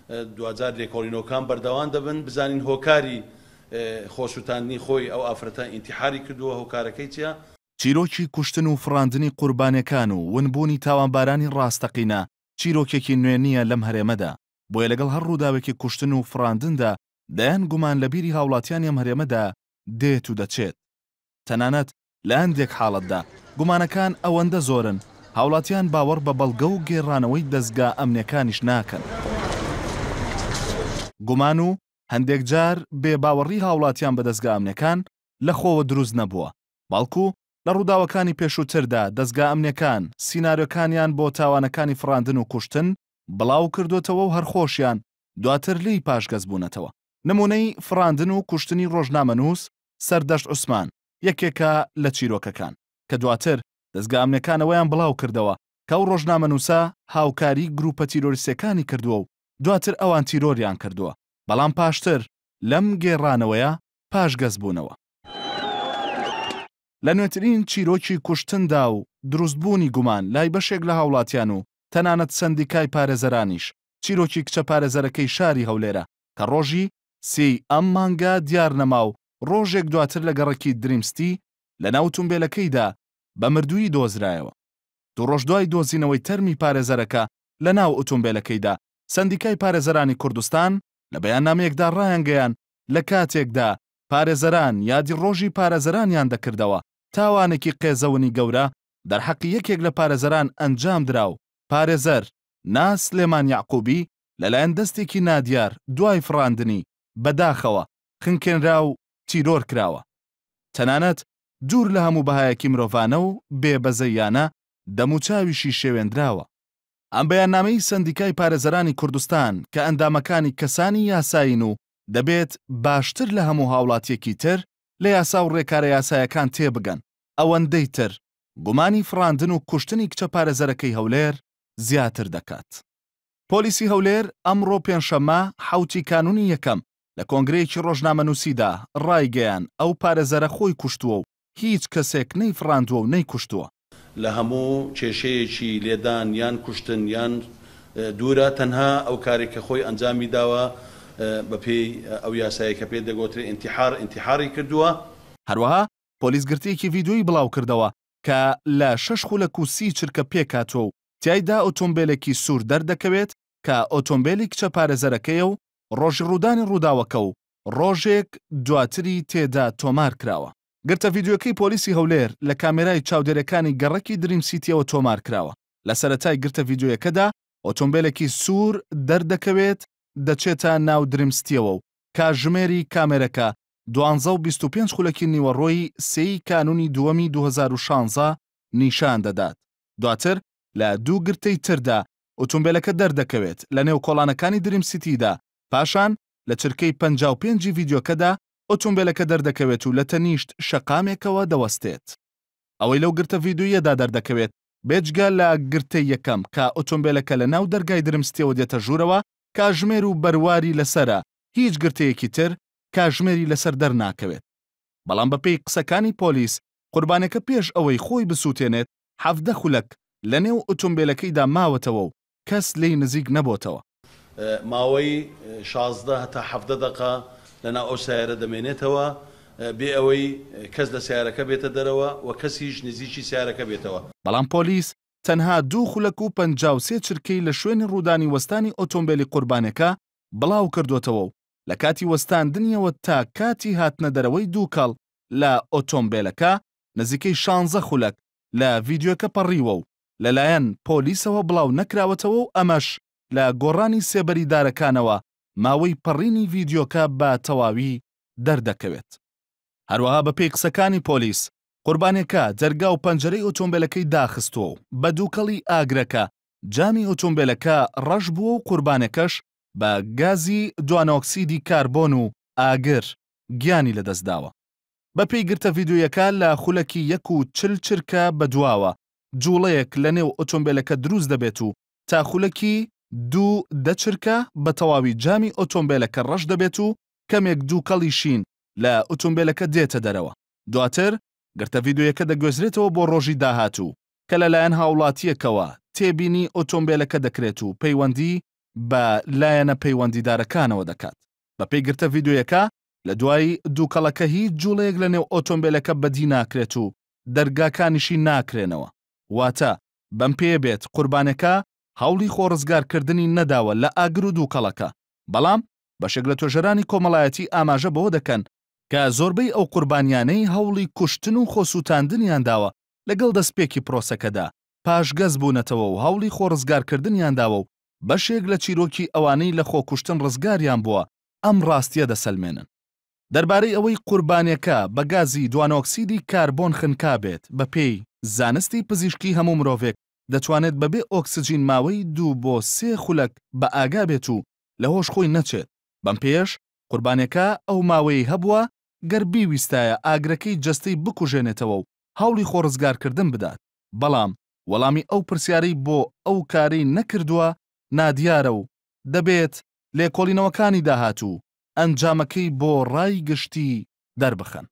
دواجار لێکۆڵینەوەکان بەردەوام دەبن بزانین هۆکاری خۆسوتاندنی خۆی ئەو ئافرەتە ئینتیحاری کردووە هۆکارەکەی چیە. چیرۆکی کوشتن و فڕاندنی قوربانیەکان و ونبوونی تاوانبارانی ڕاستەقینە چیرۆکێکی نوێ نییە لەم هەرێمەدا، بۆیە لەگەڵ هەر ڕووداوێکی کوشتن و فڕاندندا دەیان گومان لە بیری هاوڵاتیانی ئەم هەرێمەدا دێت و دەچێت. تەنانەت لە هەندێک حاڵەتدا گومانەکان ئەوەندە زۆرن هاوڵاتیان باوەڕ بە بەڵگە و گێڕانەوەی دەزگا ئەمنیەکانیش ناکەن. گومان و هەندێک جار بێ باوەڕی هاوڵاتیان بە دەزگا ئەمنیەکان لە خۆوە دروست نەبووە، بەڵکو لە ڕووداوەکانی پێشووتردا دەزگا ئەمنیەکان سیناریۆکانیان بۆ تاوانەکانی فڕاندن و کوشتن بڵاو کردۆتەوە و هەر خۆشیان دواتر لێی پاشگەز بوونەتەوە. نموونەی فڕاندن و کوشتنی ڕۆژنامەنووس سەردەشت عوسمان یەکێکە لە چیرۆکەکان، کە دواتر دەزگا ئەمنیەکان ئەوەیان بڵاو کردەوە کە ئەو ڕۆژنامەنووسە هاوکاری گرووپە تیرۆریستیەکانی کردووە و دواتر ئەوان تیرۆریان کردووە، بەڵام پاشتر لەم گێڕانەوەیە پاشگەز بوونەوە. لە نوێترین چیرۆکی کوشتندا و دروستبوونی گومان لای بەشێک لە هاوڵاتیان و تەنانەت سەندیکای پارێزەرانیش، چیرۆکی کچە پارێزەرەکەی شاری هەولێرە کە ڕۆژی سێی ئەم مانگە دیار نەما و ڕۆژێک دواتر لە گەڕەکی دریم ستی لەناو ئوتومبێلەکەیدا بە مردوویی دۆزرایەوە. دوو ڕۆژ دوای دۆزینەوەی تەرمی پارێزەرەکە لەناو ئوتومبێلەکەیدا، سەندیکای پارێزەرانی کوردستان لە بەیاننامەیەکدا ڕایانگەیان لە کاتێکدا پارێزەران یادی ڕۆژی پارێزەرانیان دەکردەوە، تاوانێکی قێزەونی گەورە دەرحەقی یەکێک لە پارێزەران ئەنجامدرا و پارێزەر، ناز سلێمان یەعقوبی، لەلایەن دەستێکی نادیار دوای فڕاندنی، بەداخەوە، خنکێنرا و تیرۆر کراوە. تەنانەت دوور لە هەموو بەهایەکی مرۆڤانە و بێ بەزەییانە دەموچاویشی شێوێندراوە. ئەم بەیاننامەی سەندیکای پارێزەرانی کوردستان کە ئەندامەکانی کەسانی یاسایین و دەبێت باشتر لە هەموو هاوڵاتیەکی تر لە یاسا و ڕێکارە یاسایەکان تێبگەن، ئەوەندەی تر گومانی فڕاندن و کوشتنی کچە پارێزەرەکەی هەولێر زیاتر دەکات. پۆلیسی هەولێر ئەمڕۆ پێنجشەممە حەوتی کانوونی یەکەم لە کۆنگرەیەکی ڕۆژنامەنووسیدا ڕایگەیان ئەو پارێزەرە خۆی کوشتووە و هیچ کەسێک نەیفڕاندووە و نەیکوشتووە. لە هەموو کێشەیەکی لێدان یان کوشتن یان دوورە، تەنها ئەو کارێک کە خۆی ئەنجامی داوە بە پێی ئەو یاسایەی کە پێی دەگۆترێ ئینتیحار، ئینتیحاری کردووە. هەروەها پۆلیس گرتەیەکی ڤیدیۆیی بڵاوکردەوە کە لە شەش خولەک و 30 چرکە پێکهاتووە و تیایدا ئۆتۆمبێلێکی سوور دەردەکەوێت کە ئۆتۆمبێلی کچە پارێزەرەکەیە و ڕۆژی ڕوودانی ڕووداوەکە و ڕۆژێک دواتری تێدا تۆمارکراوە. گرتە ڤیدیۆکەی پۆلیسی هەولێر لە کامێرای چاودێرەکانی گەڕەکی دریم سیتیەوە تۆمارکراوە، لە سەرەتای گرتە ڤیدیۆیەکەدا ئۆتۆمبێلێکی سوور دەردەکەوێت دەچێتە ناو دریم ستیەوە و کاتژمێری کامێرەکە دوانزە و 25 خولەکی نیوەڕۆی سێی کانوونی دووەمی 2016 نیشان دەدات. دواتر لە دوو گرتەی تردا ئوتومبێلەکە دەردەکەوێت لە نێو کۆڵانەکانی دریم سیتیدا، پاشان لە چرکەی 55 ی ڤیدیۆکەدا ئوتومبێلەکە دەردەکەوێت و لە تەنیشت شەقامێکەوە دەوەستێت. ئەوەی لەو گرتە ڤیدیۆییەدا دەردەکەوێت بێجگە لە گرتەی یەکەم کە ئوتومبێلەکە لە ناو دەرگای دریم ستیەوە دێتە ژوورەوە کاژمێر و بەرواری لەسەرە هیچ گرتەیەکی تر کاژمێری لەسەر دەرناکەوێت. بەڵام بەپێی قسەکانی پۆلیس قوربانیەکە پێش ئەوەی خۆی بسوتێنێت 17 خولەک لەنێو ئوتومبێلەکەیدا ماوەتەوە و کەس لێی نزیک نەبۆتەوە. ماوەی 16 هەتا 17 دەقە لەناو ئەو سەیارە دەمێنێتەوە بێ ئەوەی کەس لە سەیارەکە بێتە دەرەوە و کەسیش نزیکی سەیارەکە بێتەوە. بەڵام پۆلیس تەنها دوو خولەک و 53 چرکەی لە شوێنی ڕوودانی وەستانی ئۆتۆمبێلی قوربانیەکە بڵاوکردۆتەوە و لە کاتی وەستاندنیەوە تا کاتی هاتنە دەرەوەی دووکەڵ لە ئۆتۆمبێلەکە نزیکەی شانزە خولەک لە ڤیدیۆکە پەڕیوە و لەلایەن پۆلیسەوە بڵاو نەکراوەتەوە و ئەمەش لە گۆڕانی سێبەری دارەکانەوە ماوەی پەڕینی ڤیدیۆکە بە تەواوی دەردەکەوێت. هەروەها بەپێی قسەکانی پۆلیس، قوربانیەکە دەرگا و پەنجەرەی ئۆتۆمبێلەکەی داخستووە و بە دووکەڵی ئاگرەکە جامی ئۆتۆمبێلەکە ڕەش بووە و قوربانەکەش بە گازی دوانۆکسیدی کاربۆن و ئاگر گیانی لەدەستداوە. بەپێی گرتە ڤیدیۆیەکە لە خولەکی یەک و 40 چرکە بەدواوە جوڵەیەک لەنێو ئۆتۆمبێلەکە دروست دەبێت و تا خولەکی دوو دە چرکە بە تەواوی جامی ئۆتۆمبێلەکە ڕەش دەبێت و کەمێک دووکەڵی شین لە ئۆتۆمبێلەکە دێتە دەرەوە. دواتر گرتە ڤیدیۆیەکە دەگوێزرێتەوە بۆ ڕۆژی داهاتوو کە لەلایەن هاوڵاتییەکەوە تێبینی ئۆتۆمبێلەکە دەکرێت و پەیوەندی. بە لایەنە پەیوەندیدارەکانەوە دەکات. بەپێی گرتە ڤیدیۆیەکە، لە دوای دووکەڵەکە هیچ جوڵەیەک لە نێو ئۆتۆمبێلەکە بەدی ناکرێت و دەرگاکانیشی ناکرێنەوە، واتە بەم پێیە بێت قوربانەکە هەوڵی خۆڕزگارکردنی نەداوە لە ئاگر و دووکەڵەکە، بەڵام بەشێک لە توێژەرانی کۆمەڵایەتی ئاماژە بەوە دەکەن کە زۆربەی ئەو قوربانیانەی هەوڵی کوشتن و خۆسووتاندنیان داوە لەگەڵ دەستپێکی پرۆسەکەدا پاشگەز بوونەتەوە و هەوڵی خۆڕزگارکردنیان داوە و بەشێک لە چیرۆکی ئەوانەی لە خۆکوشتن ڕزگاریان بووە ئەم ڕاستییە دەسەلمێنن. دەربارەی ئەوەی قوربانیەکە بە گازی دوانۆکسیدی کاربۆن خنکابێت، بەپێی زانستی پزیشکی هەموو مرۆڤێک دەتوانێت بەبێ ئۆکسجین ماوەی دوو بۆ سێ خولەک بە ئاگا بێت و لە هۆش خۆی نەچێت، بەم پێیەش قوربانیەکە ئەو ماوەیەی هەبووە گەر بیویستایە ئاگرەکەی جەستەی بکوژێنێتەوە و هەوڵی خۆڕزگارکردن بدات، بەڵام وەڵامی ئەو پرسیارەی بۆ ئەو کارەی نەکردووە نادیارە و دەبێت لێکۆڵینەوەکانی داهاتوو ئەنجامەکەی بۆ ڕای گشتی دەربخەن.